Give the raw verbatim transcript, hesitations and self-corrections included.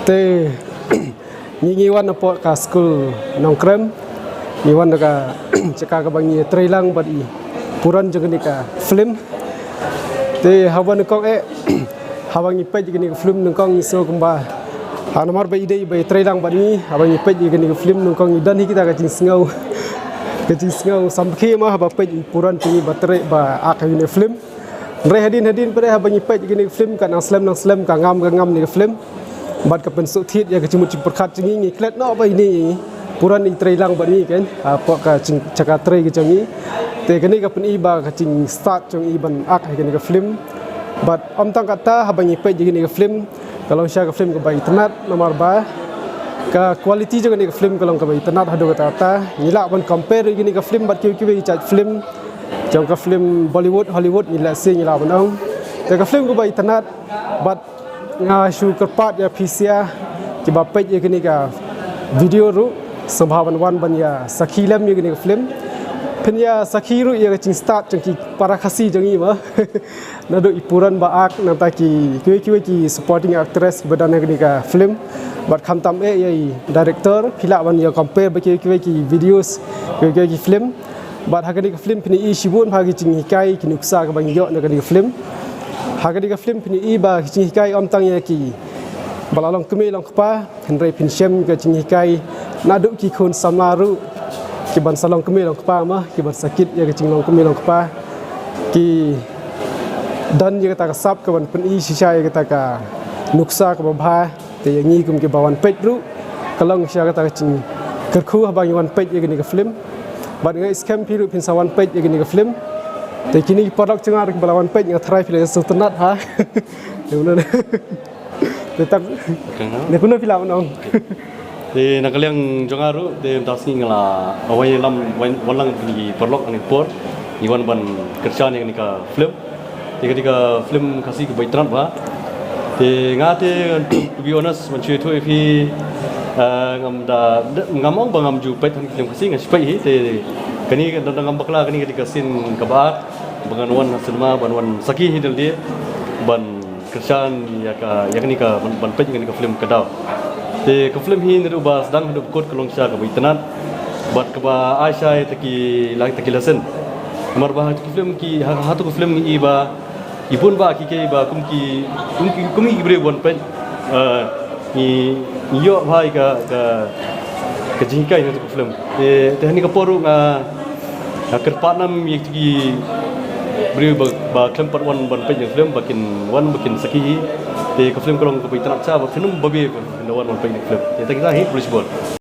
Te ngi ngi wan na pok ka skul Nongkrem. Ngi wan na ka jaka kaba ngi trei lang bad i puran jong kane ka film. Te haba nyngkong eh haba ngi peit kane ka film nyngkong ngi sngew kumba ha namar ba i dei ba i trei lang bad ngi, haba ngi peit kane ka film nyngkong ngi don hi kita ka jingsngew, ka jingsngew samrkhie ma haba peit i puran jong ngi ba trei ba ak kane ka film. Hynrei hadien hadien pat haba ngi peit kane ka film ka nang slem nang slem, ka ngam ka ngam ne ka film. Bad ka pynsuk thied ïa ka jingmut jingpyrkhat jong ngi, ngi klet noh ba ine i puran i trei lang bad ngi kan ha pok ka jing jaka trei ka jong ngi. Te kane ka pyni ba ka jingstad jong i ban ak ha kane ka film. Bad ym tang katta, haba ngi peit kane ka film ka long shisha ka film kaba itynnad namar ba ka quality jong kane ka film ka long kaba itynnad haduh katta katta. Ngi lah ban compare kane ka film bad kiwei kiwei ki jait film jong ka film Bollywood, Hollywood, ngi lah sien ngi lah ban ong. Te ka film kaba itynnad bad nga shu kyrpad ïa phi sha kiba peit ïa kane ka video ruh, sngewbha ban wan ban ïa sakhi lem ïa kane ka film. Phin ïa sakhi ruh ïa ka jingstad jong ki para Khasi jong ngi ma. Naduh i puran ba ak, nangta ki kiwei kiwei ki supporting actress kiba don ha kane ka film. Bad khamtam eh ïa i director, phi lah ban ïa compare bad kiwei kiwei ki videos, kiwei kiwei ki film. Bad ha kane ka film phin ïohi shibun ha ki jinghikai, ki nuksa kaba ngi ïoh na kane ka film. Ha kane ka film phin ïohi ba ki jinghikai ym tang ïa kiba la long kmie long kpa, hynrei phin shem ka jinghikai naduh ki khun samla ruh, kiban sa long kmie long kpa ma, kiban sa kit ïa ka jinglong kmie long kpa. Ki don ïa kata ka sap kaban pyni shisha ïa kata ka nuksa kaba bha. Te ïa ngi kum kiba wan peit ruh ka long shisha kata ka jingkyrkhu haba ngi wan peit ïa kane ka film. Bad nga ngeit skhem phi ruh phin sa wan peit ïa kane ka film. Te kine ki paralok jong nga ruh kiba la wan peit, nga tharai phi la sngewtynnat ha. Te tang ne kumno phi lah ban ong? Te na ka liang jong nga ruh, te mynta ka sngi nga la wan ïalam, wan, wan lang bad kine ki paralok ha kane ka por. Ngi wan ban kyrshan ïa kane ka film. Te kane ka film Khasi kaba itynnad bha. Te nga te, to be honest, ban shu ïathuh ïa phi, eh, ngam da, da, ngam ong ba ngam ju peit hangne film Khasi, nga shu peit hi. Te kane ka, da, da ngam bakla, kane ka dei ka sien kaba ar ba ngan wan ha cinema ban wan sakhi hi da lade ban kyrshan ïa ka, ïa kane ka ban, ban peit ïa kane ka film ka daw. Te ka film hi naduh ba sdang haduh ba kut ka long shisha kaba itynnad bad kaba ai shisha ïa kita ki la, kita ki lesson. Namar ba ha kito ki film ki, ha, ha kito ki film i ba i bun ba ki, ki ba kum ki, kum ki, kum ki briew ban peit, eh, ngi, ngi ïoh bha ïa ka, ka, ka jinghikai na kito ki film. Te, te ha kane ka por ruh nga, nga kyrpad nam ïa kito ki briew ba, ba khlem pat wan ban peit ïa ka film ba kin wan ba kin sakhi hi. Te ka film ka long kaba itynnad shisha, ba phin ym babe ba phin da wan ban peit ïa ka film. Te tang kita hi, khublei shibun.